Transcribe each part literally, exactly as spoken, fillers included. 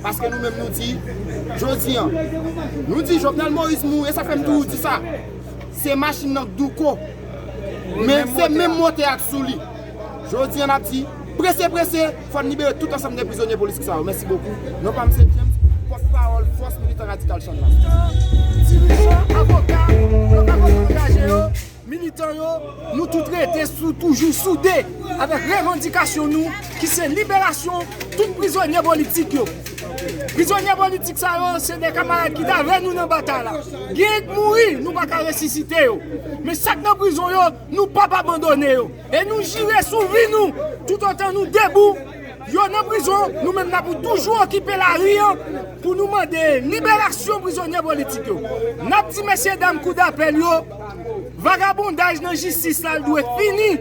Paske nou menm nou di, jodi an, nou di Jovenel Moïse mouri, e sa fè m toujou di sa. Se machin nan k douko. Men se menm motè a k sou li. Jodi an n ap di, prese, prese, fò n libere tout ansanm de prizonye politik sa yo. Mèsi bokou. Non pa m se James, pòtpawòl Fòs Militan Radikal Chann Lafrans. Dirijan, avoka, yo ka konn angaje yo, militan yo, nou tout rete sou, toujou soude avèk revandikasyon nou, ki se liberasyon tout prizonye politik yo. Prizonye politik sa yo, se de kamarad ki t avè nou nan batay la. Gen k mouri, nou pa ka resisite yo. Men sa k nan prizon yo, nou p ap abandone yo. E nou jire sou vi nou, toutotan nou debou, yo nan prizon, nou menm n ap toujou okipe lari an pou nou mande liberasyon prizonye politik yo. N ap di mesye dam kou dapèl yo, vagabondaj nan jistis la, l dwe fini.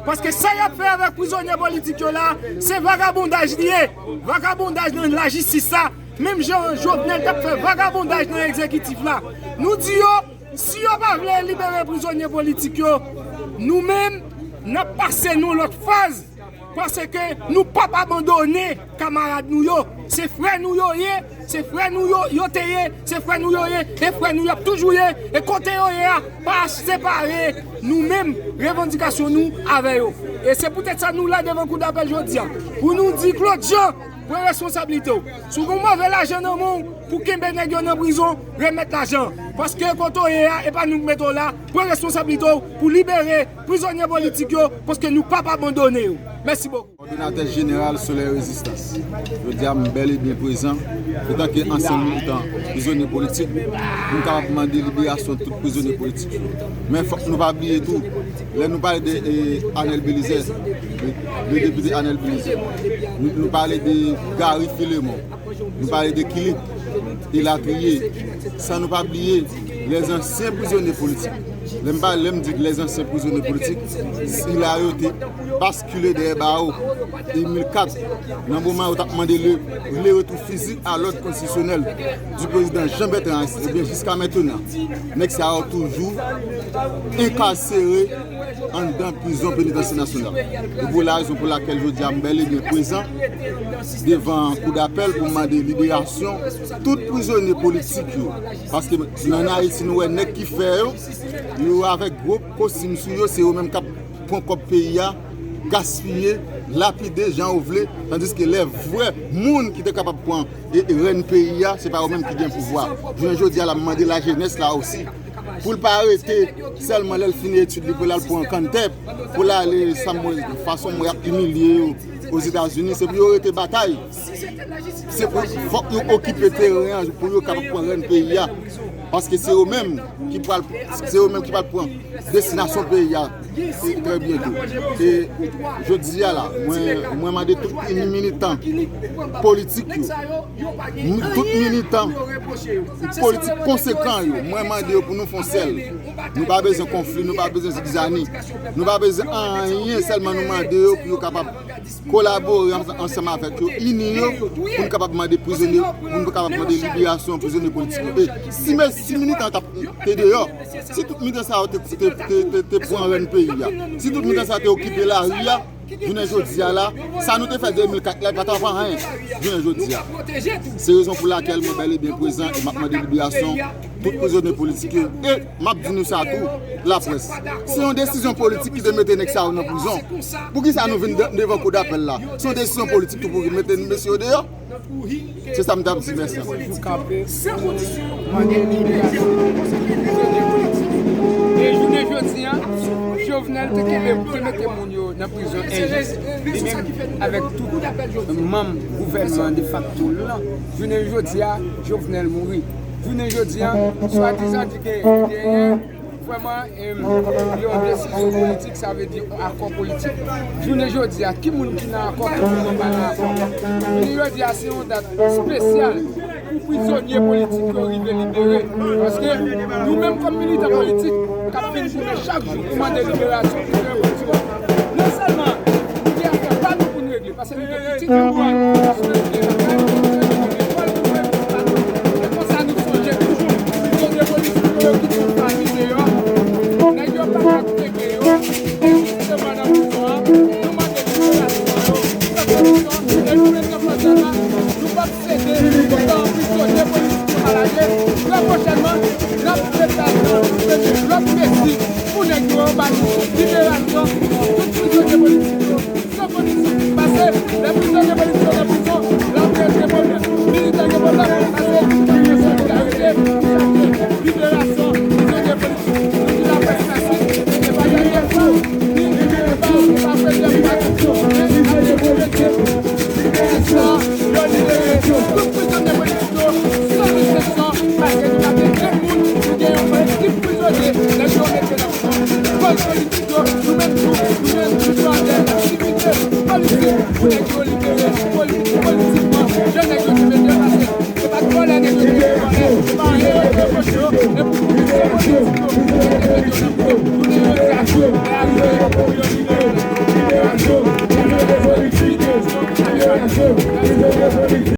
Paske sa y ap fè avèk prizonye politik yo la, se vagabondaj li ye. Vagabondaj nan lajistis la, menm jan Jovenel t ap fè vagabondaj nan egzekitif la. Nou di yo, si yo pa vle libere prizonye politik yo, nou menm, n ap pase nan lòt faz. Paske nou p ap abandone kamarad nou yo. Se frè nou yo ye, se frè nou yo, yo te ye, se frè nou yo ye, e frè nou y ap toujou ye. E kote yo ye a, pa separe nou menm, revandikasyon nou avè yo. E se poutèt sa nou la devan kou dapèl jodi a, pou nou di Claude Jean, pran responsablite w. Si w gen move lajan nan men w pou kenbe nèg yo nan prizon, remèt lajan an. Paske kote w ye a, e pa nou k mete w la, pran responsablite w pou libere prizonye politik yo, paske nou p ap abandone yo. Mèsi bokou. Kòdonatè jeneral Solèy Rezistans. Jodi a, m bèl e byen prezan, antanke ansyen militan, prizonye politik, pou m kapab mande liberasyon tout prizonye politik yo. Men fòk nou pa bliye tou, lè nou pale de, e, Anèl Belizè, le, le depite Anèl Belizè, nou, nou pale de Gary Philemon, nou pale de Kilip, elatriye, san nou pa bliye lèzansyen prizonye politik. Lè m pa, lè m di lèzansyen prizonye politik, sila yo te baskile dèyè bawo de mil kat, nan moman yo t ap mande le, le retour physique à l'ordre constitutionnel du président Jean Bertrand Aristide. Ebyen, jiska mentenan, nèg sa yo toujou enkasere anndan prizon penitansye nasyonal. E pou la rezon pou lakèl jodi a m bèl e byen prezan devan kou dapèl pou m mande liberasyon tout prizonye politik yo. Paske nan Ayiti, nou wè nèg ki fè yo, yo avèk gwo kostim sou yo, se yo menm k ap pran kòb peyi a, gaspiye, lapide jan yo vle, tandiske lè vrè moun ki te kapab pran e, e rèn peyi a, se pa yo menm ki gen pouvwa. Jounen jodi a la, m mande lajenès la osi pou l pa rete sèlman lè l fini etid li, pou l al pran kanntè, pou l ale, sa m wè, fason m wè y ap imilye yo Ozetazini, se pou yo rete batay. Se pou, fòk yo okipe teren an pou yo kapab pran rèn peyi a. Paske se yo menm ki pral, se yo menm ki pral pran destinasyon peyi a, e, trè byento. E jodi a la, mwen, mwen mande tout militan politik yo, mi-, tout militan politik konsekan yo, mwen mande yo pou nou fè yon sèl. Nou pa bezwen konfli, nou pa bezwen zigzani, nou pa bezwen anyen, sèlman nou mande yo pou yo kapab kolabore ans-, ansanm avèk yo, ini yo, pou n kapab mande prizonye, pou n kapab mande liberasyon prizonye politik yo. E si, men, si militan t ap te deyò, si tout militan sa yo te, te, te, te, te pran rèn peyi a, si tout militan sa yo te okipe lari a, jounen jodi a la, sa nou te fè de mil kat la, pa t ap anyen jounen jodi a. Se rezon pou lakèl mwen bèl e byen prezan e m ap mande liberasyon tout prizonye politik yo. E m ap di nou sa tou, laprès. Se yon desizyon politik ki te mete nèg sa yo nan prizon. Poukisa nou vin de-, devan kou dapèl la? Se yon desizyon politik tou pou mete mesye yo deyò. Se sa m t ap di, mèsi. Pou kanpe, pou mande liberasyon prizonye politik yo. E jounen jodi a, Jovenel te kenbe, te mete moun yo nan prizon enjis. Li menm avèk tout manm gouvènman defakto lan. Jounen jodi a, Jovenel mouri. Jounen jodi a, swadizan di ke genyen vrèman, em, yon desizyon politik, sa vle di yon akò politik. Jounen jodi a, ki moun ki nan akò, ki moun ki pa nan akò? Jounen jodi a, se yon dat espesyal pou prizonye politik yo rive libere. Paske nou menm kòm militan politik k ap vin goumen chak jou pou mande liberasyon prizonye politik yo, non sèlman nou gen afè pa nou pou n regle, paske nou gen pitit pou nou, nou gen bagay pou nou regle, lekòl pou nou regle, pa nou. E konsa nou sonje toujou prizonye politik yo ki gen fanmi deyò, nèg yo pa ka regle yo, e jisteman nan prizon an, nou mande liberasyon yo, fè prizon, e nou menm nan fòs la, nou p ap sede, Trè pwochènman, n ap fè lòt mesi pou nèg yo ba nou liberasyon tout prizonye politik yo. San kondisyon. Pase, lè prizonye politik yo nan prizon, l ap kreye pwoblèm. Militan gen pwoblèm, pase, gen solidarite pou chache liberasyon prizonye politik. Nou di laprès klasi, e pa dènye kou, ni, ni, ni, e pa, e pa premye kou, men n ap deklare ke jodi a, yo libere tout prizonye politik yo, san eksepsyon, paske nou pa gen grenn moun, nou gen yon ekip prizonye, nèg yo mete nan prizon. Pòz politik yo, nou menm tou, nou menm, nou fè aktivite politik pou nèg yo libere poli-, politikman, jèn nèg yo ki mete yo pase. Se pa t vòlè nèg yo te vin vòlè, se pa anyen yo te reproche yo, e pou politik yo, yo te mete yo nan prizon. Jounen jodi a, lè a rive pou yo libere nèg yo. Liberasyon, liberasyon, liberasyon, liberasyon.